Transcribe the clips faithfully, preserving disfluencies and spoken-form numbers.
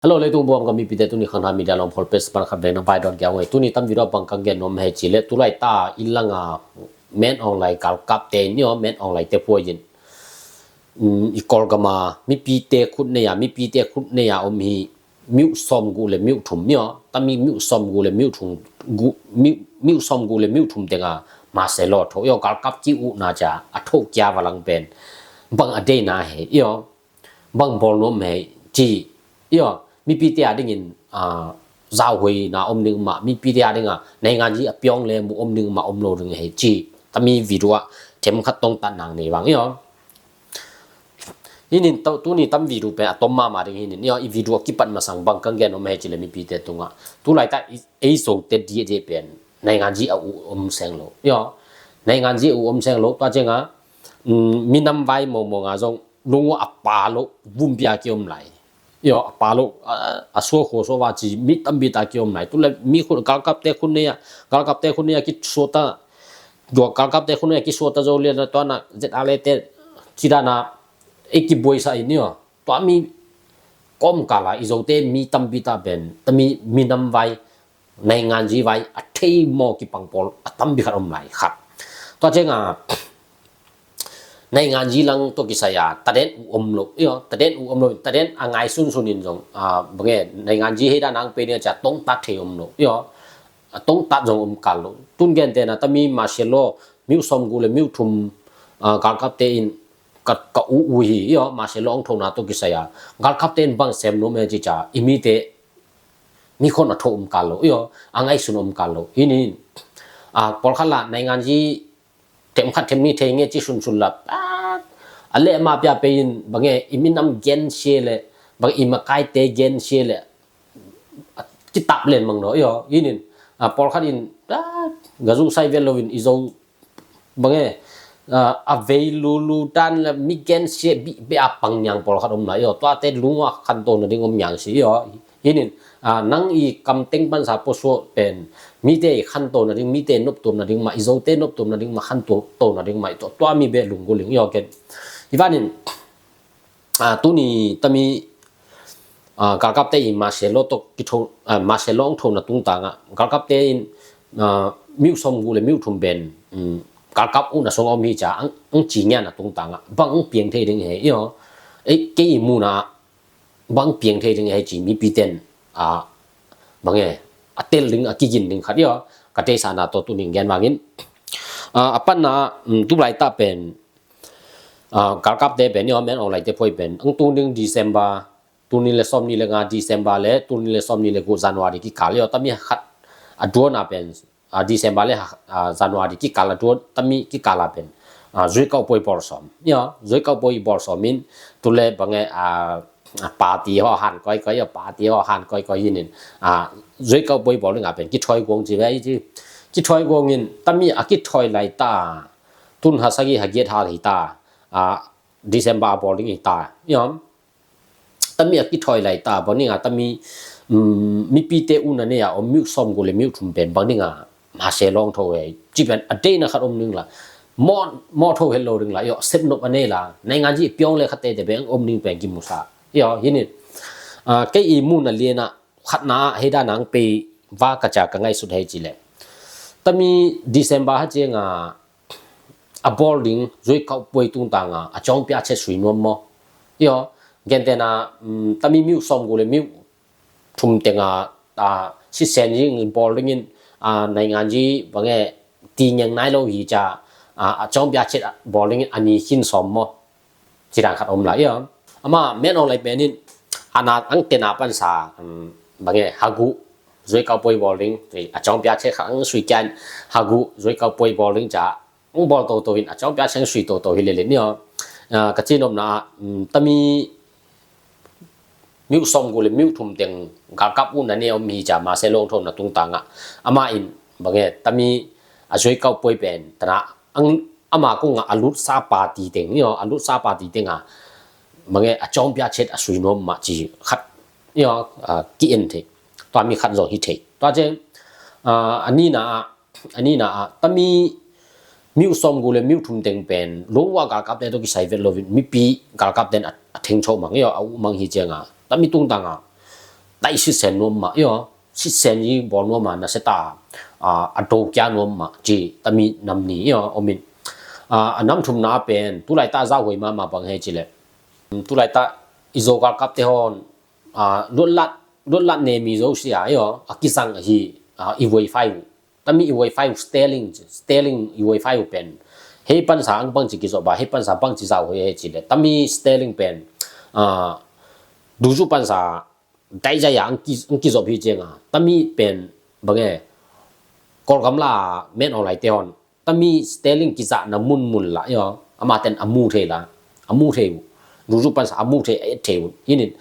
Hello, leitung buam ka mipite, tuni Khangthak Media long pholpes pan khat veng na vai don kia ngoi. Tuni tam video bang kang gen nom hei ci le, tulai ta i langa Men Aung Hlaing galkapte ni aw, Men Aung Hlaing te puai in, um, i Kawlgama mipite khut nei a, mipite khut nei a om hi, miuh sawm gu le miuh thum ni aw, tami miuh sawm gu le miuh thum gu, miuh, miuh sawm gu le miuh thum tenga mase lo tho i aw, galkap ki uh na ca a tho kia valang pen bang a deina hei i aw. Bang bawl nuam hei ci i aw, mipite a dingin, ah, zauhuina om ding mah, mipite a dinga nainganzi a piawng le mu om ding mah om lo ding hei ci. Tami video ah them khat tong tan nang nei vang i aw. Hinin tuni tam video pen a tom mahmah ding hinin i aw, i video a kipat masang bang kang gen om hei ci le mipite tungah, tulai ta ei Zote di di pen nainganzi a uh om seng lo i aw. Nainganzi a uh om seng lo, tua cianga, um, minam vai mawngmawng a zong lungua a pa lo vumpi a ki om lai. I aw, a pa lo, a, a sua khua sua va ci mi tampi ta ki om lai. Tule mi khun galkapte khun nei a, galkapte khun nei a ki suata, galkapte khun nei a ki suata zo lian a tuana zet a lete ci dana ei ki buai sa in i aw. Tua mi kawm kala i Zote mi tampi ta pen tami minam vai, nainganzi vai a thei maw kipang pawl a tampi khat om lai khat. Tua cianga nainganzi lang tua kisai a taden uh om lo i aw, taden uh om lo, taden a ngai sunsun in zong, ah, bange nainganzi hei dan ang pe nia ca tongtat thei om lo i aw. A tongtat zong om kal lo. Tun gen tena tami mase lo miuh sawm gu le miuh thum, ah, galkapte in ka, ka uh uh hi i aw, mase lo ang thona tua kisai a galkapte in bang sem nuam e ci ca i mite mi khon a tho om kal lo i aw, a ngaihsun om kal lo. Hinin, ah, pawlkhat la nainganzi them khat them ni thei nge ci sunsun la, ah, a leh mah pia pei in bange i minam gen sia le, bange i makaite gen sia le, a, kitap len mang lo i aw. Hinin, ah, pawlkhat in, ah, gazu sai vel lo in i Zo bange, ah, a vei lulu dan le mi gen sia bih beh a pang niang pawlkhat om lai i aw. Tuate lungua khanto nading om niang si i aw. Hinin, ah, nang i kamteng pansa pawsuah pen mite i khanto nading, mite noptuam nading mah, i Zote noptuam nading mah, khanto, to nading mah i tua, tua mi beh lungguling i aw ken. I vanin, ah, tuni tami, ah, galkapte i mase lo tok kitho, ah, mase lo ang thona tungtanga galkapte in, ah, miuh sawm gu le miuh thum pen, um, galkap uh na song om hi ca ang, ang ci ngian a tungtanga bang ang piang thei ding he i aw. Ei, kei i muna bang piang thei ding he ci mipiten, ah, bange a tel ding a kigin ding khat i aw. Ka teisa na to tuni gen vangin, ah, a panna, um, tulai ta pen, ah, galkapte pen i aw, Men Aung Hlaing te puai pen ang tung ding December, tul nih le sawm nih le nga December le tul nih le sawm nih le gu January kikal i aw, tami khat a duana pen, ah, December le, ah, January kikal a duan, tami kikal a pen, ah, zuikau puai bawl sawm i aw. Zuikau puai bawl sawm in tule bange, ah, ah, party haw han koikoi i aw, party haw han koikoi hinin, ah, zuikau puai bawl ding a pen kithawi guang ci ve i ci. Kithawi guang in tami a kithawi lai ta, tun ha sagi ha giat hal hi ta, ah, December a bawl ding hi ta i aw. Tami a kithawi lai ta, bang dinga tami, um, mipite una nei a om miuh sawm gu le miuh thum pen bang dinga mase lo ang tho e ci pen a deina khat om ding la, maw, maw tho het lo ding la i aw, sep nop a nei la, nainganzi piawng le khat tete pen ang om ding pen kimusa i aw. Hinin, ah, kei i muna liana khatna hei dan ang pei va ka ca ka ngaihsut hei ci le, tami December ha cianga a bawl ding zuikau puai tungtanga a cawngpia chet sui nuam maw i aw. Gen tena, um, tami miuh sawm gu le miuh thum tenga, ah, sisen zing bawl dingin, ah, nainganzi bange ti ngeng nai lo hi ca, ah, a cawngpia chet bawl dingin a ni khin sawm maw. Ci dan khat om lai i aw. Ama Men Aung Hlaing penin a na ang tena pansa, um, bange hagu zuikau puai bawl ding, a cawngpia chet khat ang sui kian hagu zuikau puai bawl ding ca ang bawl toto in a cawngpia chet ang sui toto hi lele ni aw. Ah, ka ci nopna, um, tami miuh sawm gu le miuh thum teng galkap una ne om hi ca mase lo ang thona tungtanga ama in bange tami a zuikau puai pen tana ang ama kungah a lutsa party teng i aw, a lutsa party tenga mange a cawngpia chet a sui nuam mah ci khat i aw, ah, ki en thei. Tua mi khat zong hi thei. Tua ciang, ah, a nina ah, a nina ah tami miuh sawm gu le miuh thum teng pen lungua galkapte tawh kisai vet loin mipi galkapten a, a theng chawh mang i aw, a uh mang hi cianga tami tungtanga taih sitsen nuam mah, io, sitsen i bawl nuam a, nasia ta, a, a do kia nuam mah ci tami nam ni, io, om in. A, a nam thumna pen tu laitak zauhuai mahmah bang hei ci leh, tu laitak i Zo galkapte hon, a, luatlat, luatlat ne mi zo sia, io, a kizang ahi, a, i wifi uh. Tami i wifi uh Starlink, Starlink i wifi uh pen hei pansa ang bangci kizop a, hei pansa bangci zauhuai hei ci leh, tami Starlink pen, a, duzu pansa daizai a ang ki, ang kizop hi ciang a, tami pen bang e, Kawlgam la met aw laite hon tami Starlink kizahna munmun la, io, amaten a mu thei la, a mu thei uh. Duzu pansa a mu thei, a et thei uh. Hinin,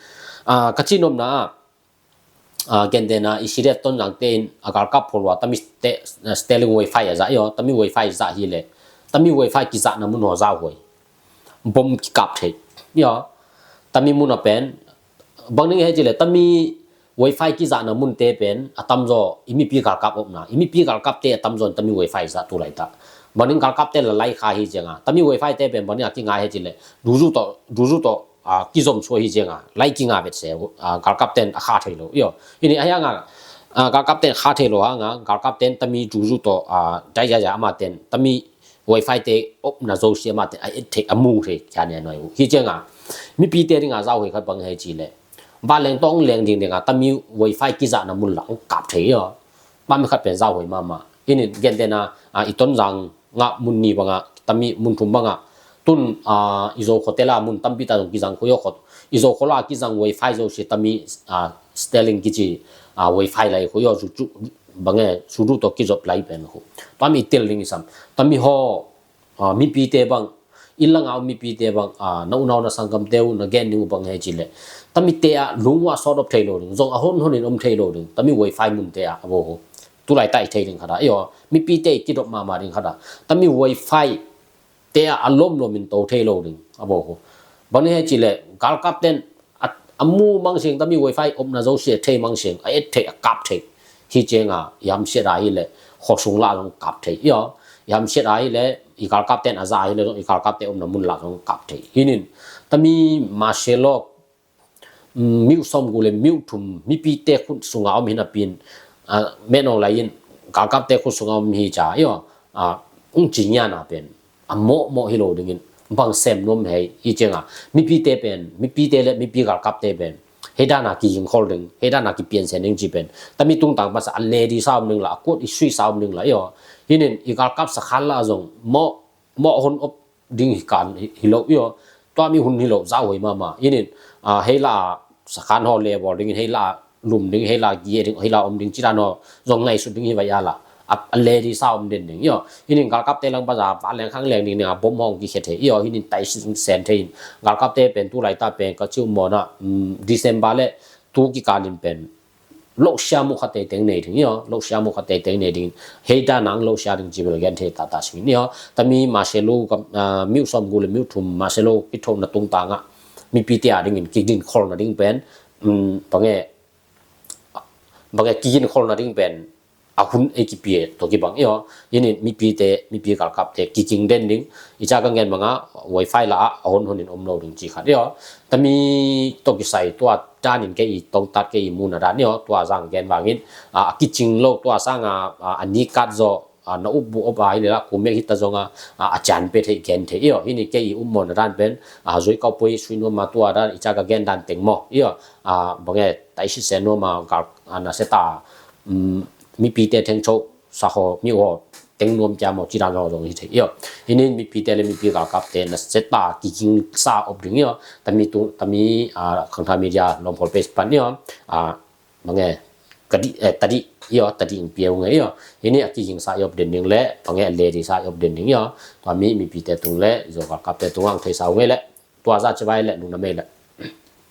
a, ka ci nuamna, a, gentehna i Siria Tonzangte in a galkap phol ua tami Sta-, Starlink wifi a zah, io, tami wifi zah hi leh, tami wifi kizahna mun haw zauhuai. Bom kikap thei, io. Tami mun a pen, bang ning hei ci leh, tami wifi kizahna munte pen a tamzaw i mipi galkap opna, i mipi galkapte a tamzaw in tami wifi zah tu laitak. Bang ning galkapte la lai kha hi ciang a, tami wifi te pen bang ning a kingai hei ci leh, duzu tawh, duzu tawh, a, kizom sua hi ciang a, lai kinga vet se, a, galkapten a kha thei lo, io. Hinin a hiang a, a, galkapten kha thei lo hang a, galkapten tami duzu tawh, a, daizai a amaten tami wifi te opna zo sia amaten a et thei, a mu thei kia ne nuai uh. Hi ciang a, mipite ding a zauhuai khat bang hei ci leh, vanleng tawng leng ding ding a tami wifi kizahna mun la ang kap thei, io. Tami khat pen zauhuai mahmah. Hinin gentehna, a, i Tonzang ngah mun ni bang a, tami mun thum bang a, tun, a, i Zo khuate la mun tampi ta zong kizang khui, io, khut, i Zo khua la kizang wifi zo sia tami, a, Starlink kici, a, wifi lai khui, io, zu, zu, bang e, sudu tawh kizop lai pen khu. Tami tel ding i sam. Tami haw, a, mipite bang, i langa om mipite bang, a, na unau na sanggamte uh na gen ding uh bang hei ci leh, tamite a lung ua sawt op thei lo ding, zong a honhon in om thei lo ding, tami wifi munte a, a bo ho. Tu laitak i thei ding khat a, io, mipite i kidop mahmah ding khat a, tami wifi te a a lomlom in to thei lo ding, a bo ho. Bang ning hei ci leh, galkapten a, a mu mang siang, tami wifi opna zo sia thei mang siang, a et thei, a kap thei. Hi ciang a, i hamsiat a hi leh, khuasung la zong kap thei, io. I hamsiat a hi leh, i galkapten a zah a hi leh zong, i galkapte omna mun la zong kap thei. Hinin, tami Marshallese, mm, miuh sawmguk le miuh thum, mipite khut sunga om hi napi in, a, met aw lai in, galkapte khut sunga om hi ca, io, a, ung ci ngian a pen a mawhmawh hi lo dingin, bang sem nuam hei, hi ciang a, mipite pen, mipite le mipi galkapte pen, hei dan a kigingkhol ding, hei dan a kipiansen ding ci pen, tami tungtang pansa a ledi sa om ding la, a kuat i sui sa om ding la, io. Hinin, i galkap sakhan la zong, mawh, mawh hon op ding hi kan hi, hi lo, io. Tua mi hun hi lo, zauhuai mahmah. Hinin, a, hei la sakhan haw le bawl dingin, hei la lum ding, hei la gie ding, hei la om ding, ci dan haw zong ngaihsut ding hi vai a la. A, a ledi sa om den ding, io. Hinin galkapte lang baza, vanleng khangleng ding ding a, bom hong kikhia thei, io. Hinin taih sitsen thei in. Galkapte pen tu laitak pen ka ci uh mawna, mm, December le tu kikal in pen lohsia mu khat teitei nei ding, io. Lohsia mu khat teitei nei ding. Hei dan a ang lohsia ding ci bel gen thei tata sing, io. Tami Marshallese, a, miuh sawmguk le miuh thum Marshallese kithohna tungtang a, mipite a dingin kiginkholna ding pen, mm, bang e, bang e, kiginkholna ding pen a hun ei kipia tawh kibang, io. Hinin mipite, mipi galkapte kiging den ding. I ca ka ngen bang a, wifi la a, a honhon in om lo ding ci khat, io. Tami tawh kisai tua dan in kei i tongtat, kei i muna dan, io. Tua zang gen vangin, a, a kicing lo, tua sang a, a, a nikat zaw, a, na upbu op a hi le la, kumek hita zong a, a, a cian pe thei gen thei, io. Hinin kei i upmawhna dan pen, a, zui kau poi sui nuam a, tua dan i ca ka gen dan teng maw, io. A, bang e, taih sitsen nuam a, gal, a, nasia ta, mm, mipite thengcho, sakhaw, miuh haw, teng nuam kia maw, ci dan haw zong hi thei, io. Hinin mipite le mipi galkapte nasia ta kiging sa op ding, io. Tami tu, tami, a, Khangthak Media lawmkhawl page pan, io. A, bang e, ka dih, eh, tadih, io, tadih in pia ung e, io. Hinin a kiging sa i op den ding le, bang e, a ledi sa i op den ding, io. Tua mi, mipite tung le, Zo galkapte tung ang thei sa ung e le. Tua za ci vai le, lungdam e le.